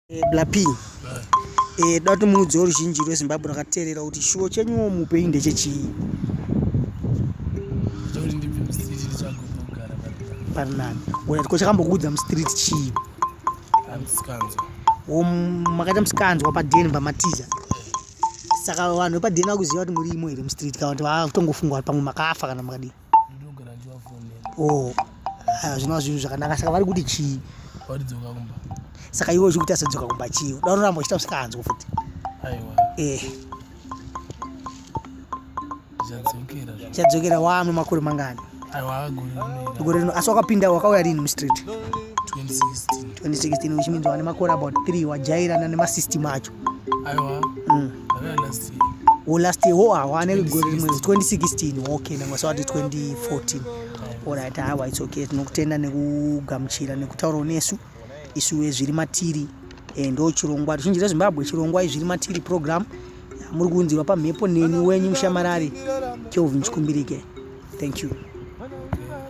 Eh, Bla P, eh, da kuti muudze ruzhinji rweZimbabwe rwakateerera kuti shuwo chenyuwo muupenyu ndechechii? Chekuti ndibve mustreet nditsvage pekugara pari nani. Pari nani. Alright, ko chakambokuudza mustreet chii? Amusikanzwa. Wo makaita musikanzwa padheni pamatiza. Saka vanhu vepadheni vakuziva kuti murimo here mustreet kana kuti vakutongofunga kuti pamwe makafa kana makadii? Ndinogara ndichivafonera. Oh, ah, zvinova zvinhu zvakanaka. Saka vari kuti chii? Vari dzoka kumba. Saka iwe uchikuti asadzoka kumba chii? Uda unoramba uchiita usikanzwa futi? Aiwa. Eh. Ndichadzokera. Chadzokera wamwe makore mangani? Aiwa, gore rino. Gore rino. Asi wakapinda wakauya rini mustreet? 2016. 2016, which means wane makore about 3 wajairana nemasystem acho. Aiwa. Ndakauya last year. Oh, last year. Oh, ah, wane gore rimwe 2016. Okay, nangwa sawati 2014. Alright, aiwa, it's okay. Tinokutenda nekugamuchira nekutaurawo nesu. Isu Zviri Matiri eh, ndo chirongwa ruzhinji rweZimbabwe, chirongwa Zviri Matiri program muri kuunzirwa pamhepo neni wenyu mushamarari Kelvin Chikumbirike. Thank you.